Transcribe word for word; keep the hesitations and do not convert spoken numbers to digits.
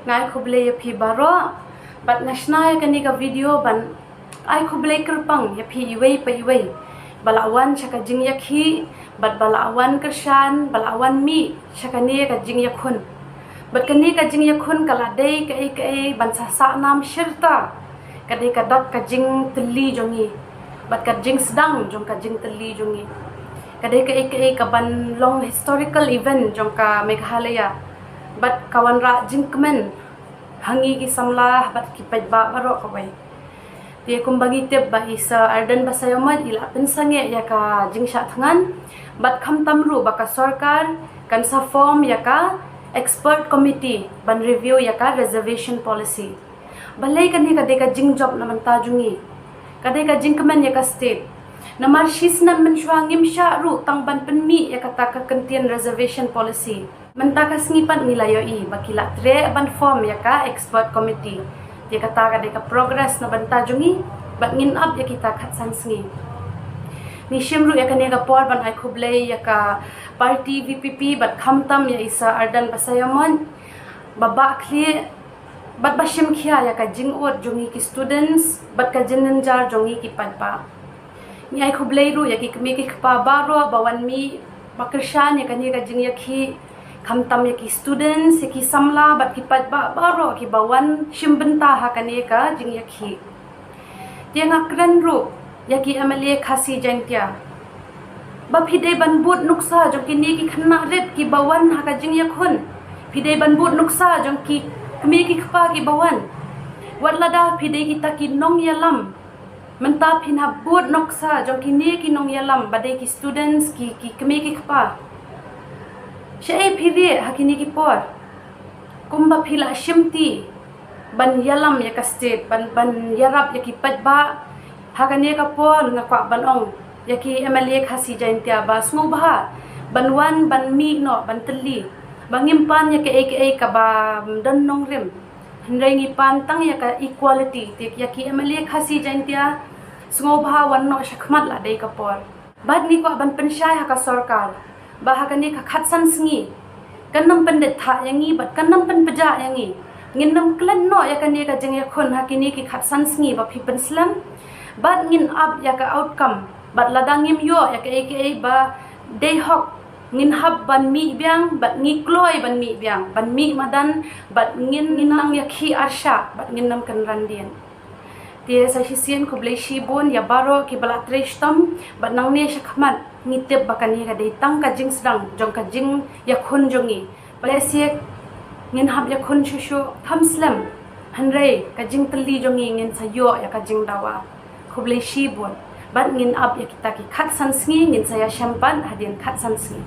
Nga ai khublei ïa phi baroh, bad nga shna ïa kane ka video ban ai khublei kyrpang ïa phi iwei pa iwei ba la wan sha ka jingïakhih, bad ba la wan kyrshan, ba la wan mih sha kane ka jingïakhun. Bad kane ka jingïakhun ka la dei kaei kaei ban sa sah nam shirta. Ka dei ka dak ka jingtylli jong ngi, bad ka jingsdang jong ka jingtylli jong ngi. Ka dei kaei kaei ka ban long historical event jong ka Meghalaya, bad ka wanrah jingkmen ha ngi ki samla bad ki paidbah baroh kawei. Te kumba ngi tip ba i Sir Ardent Basaiawmoit i la pynsangeh ïa ka jingshah thngan, bad khamtam ruh ba ka sorkar kan sa form ïa ka expert committee ban review ïa ka reservation policy. Balei kane ka dei ka jingjop na bynta jong ngi, ka dei ka jingkmen ïa ka state. Namar shisnem mynshuwa ngim shah ruh tang ban pynmih ïa kata ka kyntien reservation policy. Mynta ka sngi pat ngi la ïohi ba ki la treh ban form ïa ka expert committee. Te kata ka dei ka progress na bynta jong ngi, bad ngin ap ïa kita khatsan sngi. Ngi shim ruh ïa kane ka por ban ai khublei ïa ka party VPP bad khamtam ïa i Sir Ardent Basaiawmoit ba bah khlieh bad ba shim khia ïa ka jingud jong ngi ki students bad ka jingjynjar jong ngi ki paidbah. Ngi ai khublei ruh ïa ki kmie ki kpa baroh ba wan mih ba kyrshan ïa kane ka jingïakhih, khamtam ïa ki students, ïa ki samla bad ki paidbah baroh kiba wan shim bynta ha kane ka jingïakhih. Te nga kren ruh ïa ki MLA Khasi Jaintia ba phi dei ban bud nuksa jong kine ki khynnah rit kiba wan ha ka jingïakhun. Phi dei ban bud nuksa jong ki kmie ki kpa kiba wan. Wat lada phi dei kita ki nongïalam, mynta phin hap bud nuksa jong kine ki nongïalam ba dei ki students, ki, ki kmie ki kpa. Shaei phi rieh ha kine ki por? Kumba phi la shimti ban ïalam ïa ka state, ban, ban ïarap ïa ki paidbah, ha kane ka por nga kwah ban ong ïa ki MLA Khasi Jaintia ba sngewbha ban wan ban mih noh ban tylli, ba ngim pan ïa kaei kaei kaba don nongrim. Hynrei ngi pan tang ïa ka equality. Te ïa ki MLA Khasi Jaintia, sngewbha wan noh shakhmat la dei ka por. Bad ngi kwah ban pynshai ha ka sorkar ba ha kane ka khatsan sngi kan ym pyndit thah ïa ngi bad kan ym pynpjah ïa ngi. Ngin ym klet noh ïa kane ka jingïakhun ha kine ki khatsan sngi ba phi pynslem. Bad ngin ap ïa ka outcome, bad lada ngim ïoh ïa kaei kaei ba dei hok, ngin hap ban mih biang, bad ngi kloi ban mih biang, ban mih madan, bad ngin, ngin nang ïakhih arshah, bad ngin ym kynran dien. Te sa shisien khublei shibun ïa baroh kiba la trei shitom, bad nangne shakhmat ngi tip ba kane ka dei tang ka jingsdang jong ka jingïakhun jong ngi. Balei shisien ngin hap ïakhun shuh shuh, kham slem. Hynrei ka jingtylli jong ngi ngin sa ïoh ïa ka jingdawa. Khublei shibun. Bad ngin ap ïa kita ki khatsan sngi, ngin sa ïashem pat hadien khatsan sngi.